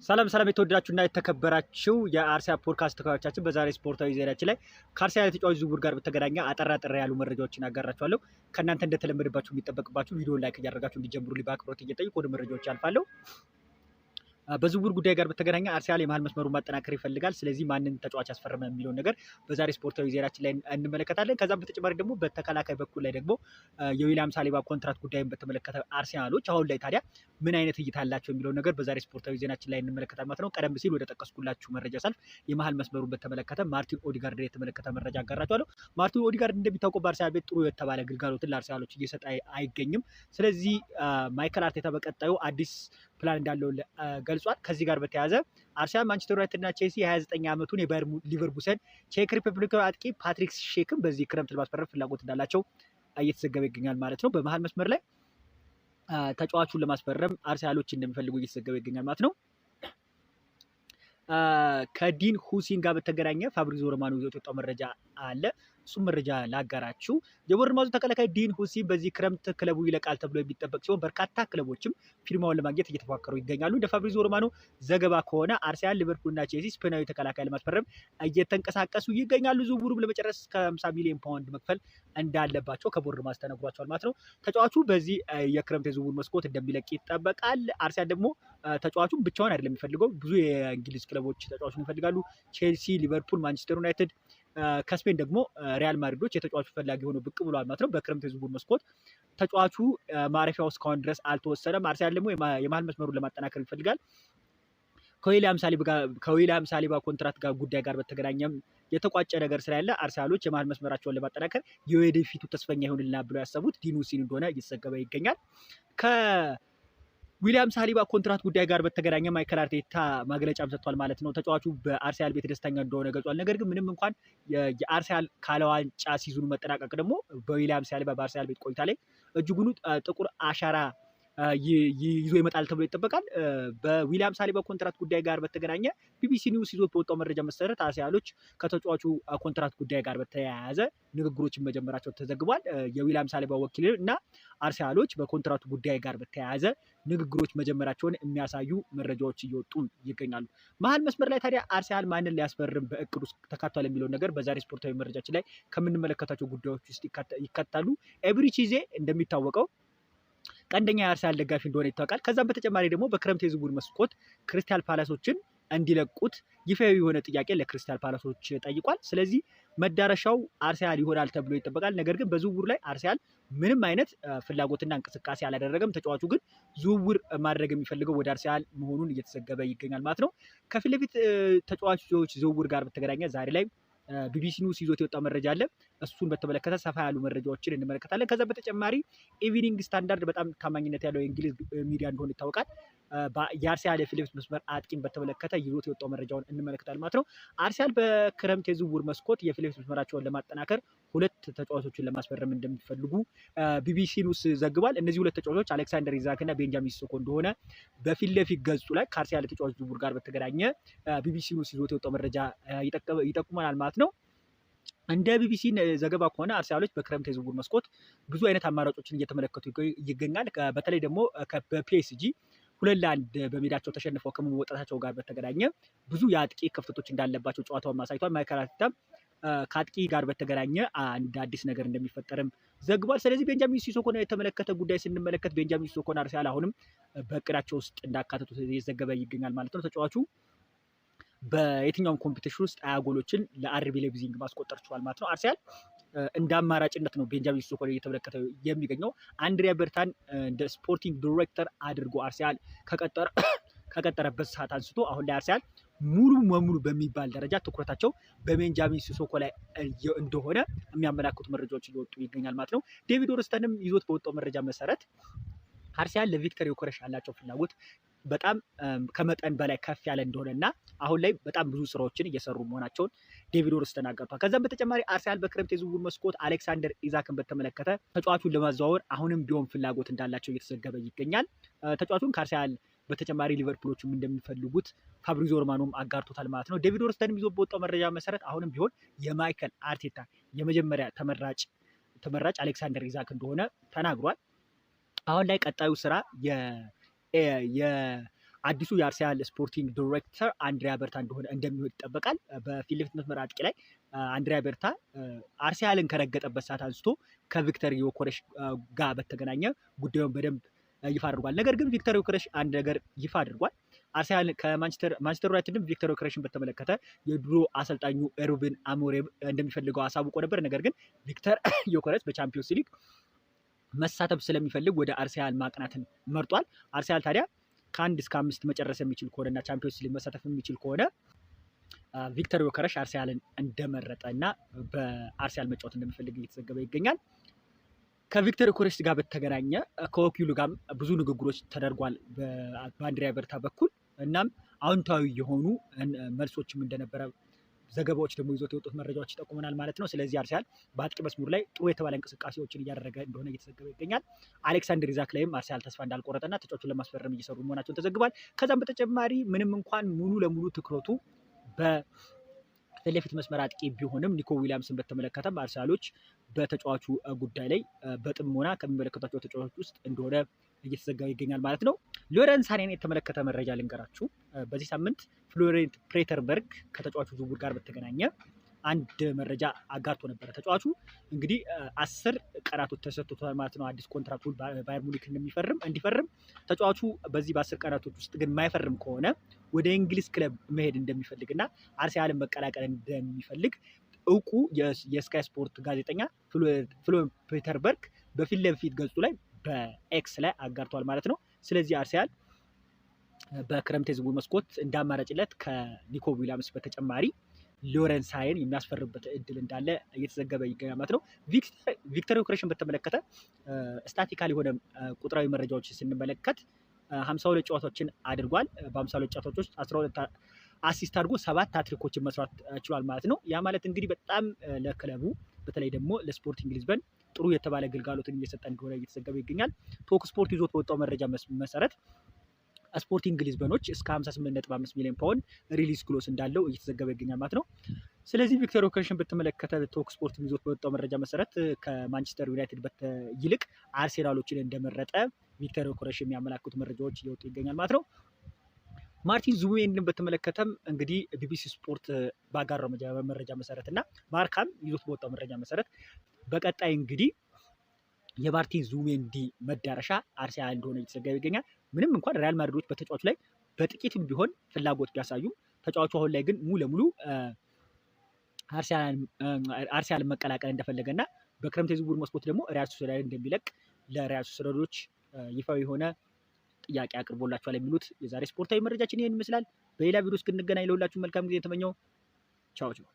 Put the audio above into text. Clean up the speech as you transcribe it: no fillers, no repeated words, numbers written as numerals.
ሰላም ሰላም የተወደዳችሁና የተከበራችሁ የአርሰናል ፖድካስት ተከታታዮቻችን፣ በዛሬ ስፖርታዊ ዜናችን ላይ ከአርሰናል የተጫዋች ዝውውር ጋር በተገናኘ አጠር አጠር ያሉ መረጃዎችን አጋራችኋለሁ። ከእናንተ እንደተለመደባችሁ የሚጠበቅባችሁ ቪዲዮ like እያደረጋችሁ እንዲጀምሩ በአክብሮት እየጠየቅኩ ወደ መረጃዎች አልፋለሁ። በዝውውር ጉዳይ ጋር በተገናኘ አርሰናል የመሀል መስመሩን ማጠናከር ይፈልጋል። ስለዚህ ማንን ተጫዋች ያስፈረመ የሚለውን ነገር በዛሬ ስፖርታዊ ዜናችን ላይ እንመለከታለን። ከዛም በተጨማሪ ደግሞ በተከላካይ በኩል ላይ ደግሞ የዊሊያም ሳሊባ ኮንትራት ጉዳይን በተመለከተ አርሰናሎች አሁን ላይ ታዲያ ምን አይነት እይታ አላቸው የሚለውን ነገር በዛሬ ስፖርታዊ ዜናችን ላይ እንመለከታለን ማለት ነው። ቀደም ሲል ወደ ጠቀስኩላችሁ መረጃ ሳልፍ የመሀል መስመሩን በተመለከተ ማርቲን ኦዲጋርድ የተመለከተ መረጃ አጋራችኋለሁ። ማርቲን ኦዲጋርድ እንደሚታወቀው በአርሰናል ቤት ጥሩ የተባለ ግልጋሎትን ለአርሰናሎች እየሰጠ አይገኝም። ስለዚህ ማይከል አርቴታ በቀጣዩ አዲስ ፕላን እንዳለው ገልጿል። ከዚህ ጋር በተያያዘ አርሰናል፣ ማንቸስተር ዩናይትድ እና ቼልሲ የ29 ዓመቱን የባየር ሊቨርኩሰን ቼክ ሪፐብሊክ አጥቂ ፓትሪክ ሼክን በዚህ ክረምት ለማስፈረም ፍላጎት እንዳላቸው እየተዘገበ ይገኛል ማለት ነው። በመሀል መስመር ላይ ተጫዋቹን ለማስፈረም አርሰናሎች እንደሚፈልጉ እየተዘገበ ይገኛል ማለት ነው። ከዲን ሁሲን ጋር በተገናኘ ፋብሪዞ ሮማኖ ይዞት የወጣው መረጃ አለ። እሱም መረጃ ላጋራችሁ። የቦርንማውዙ ተከላካይ ዲን ሁሲን በዚህ ክረምት ክለቡ ይለቃል ተብሎ የሚጠበቅ ሲሆን በርካታ ክለቦችም ፊርማውን ለማግኘት እየተፎካከሩ ይገኛሉ። እንደ ፋብሪዞ ሮማኖ ዘገባ ከሆነ አርሰናል፣ ሊቨርፑል እና ቼልሲ ስፔናዊ ተከላካይ ለማስፈረም እየተንቀሳቀሱ ይገኛሉ። ዝውውሩም ለመጨረስ ከ50 ሚሊዮን ፓውንድ መክፈል እንዳለባቸው ከቦርንማውዝ ተነግሯቸዋል ማለት ነው። ተጫዋቹ በዚህ የክረምት የዝውውር መስኮት እንደሚለቅ ይጠበቃል። አርሰናል ደግሞ ተጫዋቹን ብቻውን አይደለም የሚፈልገው፣ ብዙ የእንግሊዝ ክለቦች ተጫዋቹን ይፈልጋሉ። ቼልሲ፣ ሊቨርፑል፣ ማንቸስተር ዩናይትድ፣ ከስፔን ደግሞ ሪያል ማድሪዶች የተጫዋቹ ፈላጊ ሆኖ ብቅ ብሏል ማለት ነው። በክረምት የዝውውር መስኮት ተጫዋቹ ማረፊያው እስካሁን ድረስ አልተወሰነም። አርሰናል ደግሞ የመሀል መስመሩን ለማጠናከር ይፈልጋል። ከዊሊያም ሳሊባ ኮንትራት ጋር ጉዳይ ጋር በተገናኘም የተቋጨ ነገር ስላለ አርሰናሎች የመሀል መስመራቸውን ለማጠናከር የወደፊቱ ተስፈኛ ይሆንልናል ብለው ያሰቡት ዲን ሁሲን እንደሆነ እየተዘገበ ይገኛል። ዊሊያም ሳሊባ ኮንትራት ጉዳይ ጋር በተገናኘ ማይከል አርቴታ መግለጫም ሰጥቷል ማለት ነው። ተጫዋቹ በአርሰናል ቤት ደስተኛ እንደሆነ ገልጿል። ነገር ግን ምንም እንኳን የአርሰናል ካለዋንጫ season ኑ መጠናቀቅ ደግሞ በዊሊያም ሳሊባ በአርሰናል ቤት ቆይታ ላይ እጅጉኑ ጥቁር አሻራ ይዞ ይመጣል ተብሎ ይጠበቃል። በዊሊያም ሳሊባ ኮንትራት ጉዳይ ጋር በተገናኘ ቢቢሲ ኒውስ ይዞት በወጣው መረጃ መሰረት አርሰናሎች ከተጫዋቹ ኮንትራት ጉዳይ ጋር በተያያዘ ንግግሮችን መጀመራቸው ተዘግቧል። የዊሊያም ሳሊባ ወኪል እና አርሰናሎች በኮንትራቱ ጉዳይ ጋር በተያያዘ ንግግሮች መጀመራቸውን የሚያሳዩ መረጃዎች እየወጡ ይገኛሉ። መሀል መስመር ላይ ታዲያ አርሰናል ማንን ሊያስፈርም በእቅድ ውስጥ ተካቷል የሚለውን ነገር በዛሬ ስፖርታዊ መረጃችን ላይ ከምንመለከታቸው ጉዳዮች ውስጥ ይካተታሉ። ኤብሪቺ ኤዜ እንደሚታወቀው ቀንደኛ የአርሰናል ደጋፊ እንደሆነ ይታወቃል። ከዛም በተጨማሪ ደግሞ በክረምት የዝውውር መስኮት ክሪስታል ፓላሶችን እንዲለቁት ይፋዊ የሆነ ጥያቄ ለክሪስታል ፓላሶች ጠይቋል። ስለዚህ መዳረሻው አርሰናል ይሆናል ተብሎ ይጠበቃል። ነገር ግን በዝውውሩ ላይ አርሰናል ምንም አይነት ፍላጎትና እንቅስቃሴ አላደረገም። ተጫዋቹ ግን ዝውውር ማድረግ የሚፈልገው ወደ አርሰናል መሆኑን እየተዘገበ ይገኛል ማለት ነው። ከፊት ለፊት ተጫዋቾች ዝውውር ጋር በተገናኘ ዛሬ ላይ ቢቢሲ ኒውስ ይዞት የወጣ መረጃ አለ። እሱን በተመለከተ ሰፋ ያሉ መረጃዎችን እንመለከታለን። ከዛ በተጨማሪ ኢቪኒንግ ስታንዳርድ በጣም ታማኝነት ያለው የእንግሊዝ ሚዲያ እንደሆነ ይታወቃል። የአርሰናል የፊት ለፊት መስመር አጥቂን በተመለከተ ይዞት የወጣው መረጃውን እንመለከታለን ማለት ነው። አርሰናል በክረምት የዝውውር መስኮት የፊት ለፊት መስመራቸውን ለማጠናከር ሁለት ተጫዋቾችን ለማስፈረም እንደሚፈልጉ ቢቢሲ ኒውስ ዘግቧል። እነዚህ ሁለት ተጫዋቾች አሌክሳንደር ኢዛክ እና ቤንጃሚን ሴስኮ እንደሆነ በፊት ለፊት ገጹ ላይ ከአርሰናል ተጫዋች ዝውውር ጋር በተገናኘ ቢቢሲ ኒውስ ይዞት የወጣው መረጃ ይጠቁመናል ማለት ነው። እንደ ቢቢሲ ዘገባ ከሆነ አርሰናሎች በክረምት የዝውውር መስኮት ብዙ አይነት አማራጮችን እየተመለከቱ ይገኛል። በተለይ ደግሞ በፒኤስጂ 2-1 በሜዳቸው ተሸንፈው ከመወጣታቸው ጋር በተገናኘ ብዙ የአጥቂ ክፍተቶች እንዳለባቸው ጨዋታውን አሳይቷል። ማይከል አርቴታም ከአጥቂ ጋር በተገናኘ አንድ አዲስ ነገር እንደሚፈጠርም ዘግቧል። ስለዚህ ቤንጃሚን ሲሶኮን የተመለከተ ጉዳይ ስንመለከት ቤንጃሚን ሲሶኮን አርሰናል አሁንም በእቅዳቸው ውስጥ እንዳካተቱት እየዘገበ ይገኛል ማለት ነው። ተጫዋቹ በየትኛውም competition ውስጥ 20 ጎሎችን ለአርቢ ሌፕዚግ ማስቆጠር ችሏል ማለት ነው። አርሰናል እንደ አማራጭነት ነው ቤንጃሚን ሲሶኮን እየተመለከተ የሚገኘው። አንድሪያ በርታን እንደ sporting director አድርጎ አርሰናል ከቀጠረበት ሰዓት አንስቶ አሁን ላይ አርሰናል ሙሉ በሙሉ በሚባል ደረጃ ትኩረታቸው በቤንጃሚን ሲሶኮ ላይ እንደሆነ የሚያመላክቱ መረጃዎች እየወጡ ይገኛል ማለት ነው። ዴቪድ ኦርስተንም ይዞት በወጣው መረጃ መሰረት አርሰናል ለቪክተር ዮከረስ ያላቸው ፍላጎት በጣም ከመጠን በላይ ከፍ ያለ እንደሆነ እና አሁን ላይ በጣም ብዙ ስራዎችን እየሰሩ መሆናቸውን ዴቪድ ኦርስተን አጋርቷል። ከዛም በተጨማሪ አርሰናል በክረምት የዝውውር መስኮት አሌክሳንደር ኢዛክን በተመለከተ ተጫዋቹን ለማዘዋወር አሁንም ቢሆን ፍላጎት እንዳላቸው እየተዘገበ ይገኛል። ተጫዋቹን ከአርሰናል በተጨማሪ ሊቨርፑሎችም እንደሚፈልጉት ፋብሪዞ ሮማኖም አጋርቶታል ማለት ነው። ዴቪድ ኦርስተንም ይዞ በወጣው መረጃ መሰረት አሁንም ቢሆን የማይከል አርቴታ የመጀመሪያ ተመራጭ አሌክሳንደር ኢዛክ እንደሆነ ተናግሯል። አሁን ላይ ቀጣዩ ስራ አዲሱ የአርሰናል sporting director አንድሪያ በርታ እንደሆነ እንደሚሆን ይጠበቃል። በፊት ለፊት መስመር አጥቂ ላይ አንድሪያ በርታ አርሰናልን ከረገጠበት ሰዓት አንስቶ ከቪክተር ዮኮረሽ ጋር በተገናኘ ጉዳዩን በደንብ ይፋ አድርጓል። ነገር ግን ቪክተር ዮኮረሽ አንድ ነገር ይፋ አድርጓል። አርሰናል ከማንቸስተር ዩናይትድም ቪክተር ዮኮረሽን በተመለከተ የድሮ አሰልጣኙ ሩበን አሞሪም እንደሚፈልገው አሳውቆ ነበር። ነገር ግን ቪክተር ዮኮረሽ በቻምፒዮንስ ሊግ መሳተፍ ስለሚፈልግ ወደ አርሰናል ማቅናትን መርጧል። አርሰናል ታዲያ ከ1 እስከ 5 መጨረስ የሚችል ከሆነ እና ቻምፒዮንስ ሊግ መሳተፍ የሚችል ከሆነ ቪክተር ዮከረሽ አርሰናልን እንደመረጠ እና በአርሰናል መጫወት እንደሚፈልግ እየተዘገበ ይገኛል። ከቪክተር ዮከረሽ ጋር በተገናኘ ከወኪሉ ጋርም ብዙ ንግግሮች ተደርጓል በአንድሪያ በርታ በኩል። እናም አዎንታዊ የሆኑ መልሶችም እንደነበረ ዘገባዎች ደግሞ ይዞት የወጡት መረጃዎች ይጠቁመናል ማለት ነው። ስለዚህ አርሰናል በአጥቂ መስመሩ ላይ ጥሩ የተባለ እንቅስቃሴዎችን እያደረገ እንደሆነ እየተዘገበ ይገኛል። አሌክሳንደር ኢዛክ ላይም አርሰናል ተስፋ እንዳልቆረጠና ተጫዋቹን ለማስፈረም እየሰሩ መሆናቸውን ተዘግቧል። ከዛም በተጨማሪ ምንም እንኳን ሙሉ ለሙሉ ትኩረቱ በፊት ለፊት መስመር አጥቂ ቢሆንም ኒኮ ዊሊያምስን በተመለከተም አርሰናሎች በተጫዋቹ ጉዳይ ላይ በጥሞና ከሚመለከቷቸው ተጫዋቾች ውስጥ እንደሆነ እየተዘገበ ይገኛል ማለት ነው። ሎረን ሳኔን የተመለከተ መረጃ ልንገራችሁ። በዚህ ሳምንት ፍሎሬንት ፕሌተንበርግ ከተጫዋቹ ዝውውር ጋር በተገናኘ አንድ መረጃ አጋርቶ ነበረ። ተጫዋቹ እንግዲህ 10 ቀናቶች ተሰጥቶታል ማለት ነው፣ አዲስ ኮንትራቱን ባየር ሙኒክ እንዲፈርም። ተጫዋቹ በዚህ በ10 ቀናቶች ውስጥ ግን የማይፈርም ከሆነ ወደ እንግሊዝ ክለብ መሄድ እንደሚፈልግ እና አርሰናልን መቀላቀል እንደሚፈልግ እውቁ የስካይ ስፖርት ጋዜጠኛ ፍሎሬንት ፕሌተንበርግ በፊት ለፊት ገጹ ላይ በኤክስ ላይ አጋርቷል ማለት ነው። ስለዚህ አርሰናል በክረምት የዝውውር መስኮት እንደ አማራጭነት ከኒኮ ዊሊያምስ በተጨማሪ ሎረን ሳኔን የሚያስፈርምበት እድል እንዳለ እየተዘገበ ይገኛል ማለት ነው። ቪክተር ዮከረስን በተመለከተ statistical የሆነ ቁጥራዊ መረጃዎች ስንመለከት 52 ጨዋታዎችን አድርጓል። በ52 ጨዋታዎች ውስጥ 12 assist አድርጎ 7 ሃትሪኮችን መስራት ችሏል ማለት ነው። ያ ማለት እንግዲህ በጣም ለክለቡ በተለይ ደግሞ ለስፖርቲንግ ሊዝበን ጥሩ የተባለ ግልጋሎትን እየሰጠ እንደሆነ እየተዘገበ ይገኛል። ቶክ ስፖርት ይዞት በወጣው መረጃ መሰረት ስፖርቲንግ ሊዝበኖች እስከ 58.5 ሚሊዮን ፓውንድ release clause እንዳለው እየተዘገበ ይገኛል ማለት ነው። ስለዚህ ቪክተር ዮከረስን በተመለከተ ቶክ ስፖርት ይዞት በወጣው መረጃ መሰረት ከማንቸስተር ዩናይትድ ይልቅ አርሴናሎችን እንደመረጠ ቪክተር ዮከረስ የሚያመላክቱ መረጃዎች እየወጡ ይገኛል ማለት ነው። ማርቲን ዙቢሜንዲን በተመለከተም እንግዲህ ቢቢሲ ስፖርት ባጋራው መረጃ መሰረት እና ማርካም ይዞት በወጣው መረጃ መሰረት በቀጣይ እንግዲህ የማርቲን ዙቢሜንዲ መዳረሻ አርሰናል እንደሆነ እየተዘገበ ይገኛል። ምንም እንኳን ሪያል ማድሪዶች በተጫዋቹ ላይ በጥቂትም ቢሆን ፍላጎት ቢያሳዩም ተጫዋቹ አሁን ላይ ግን ሙሉ ለሙሉ አርሰናልን መቀላቀል እንደፈለገና በክረምት የዝውውር መስኮት ደግሞ ሪያል ሶሲዳድ እንደሚለቅ ለሪያል ሶሲዳዶች ይፋዊ የሆነ ጥያቄ አቅርቦላቸዋል የሚሉት የዛሬ ስፖርታዊ መረጃችን ይህን ይመስላል። በሌላ ቪዲዮ እስክንገናኝ ለሁላችሁ መልካም ጊዜ የተመኘው። ቻው ቻው።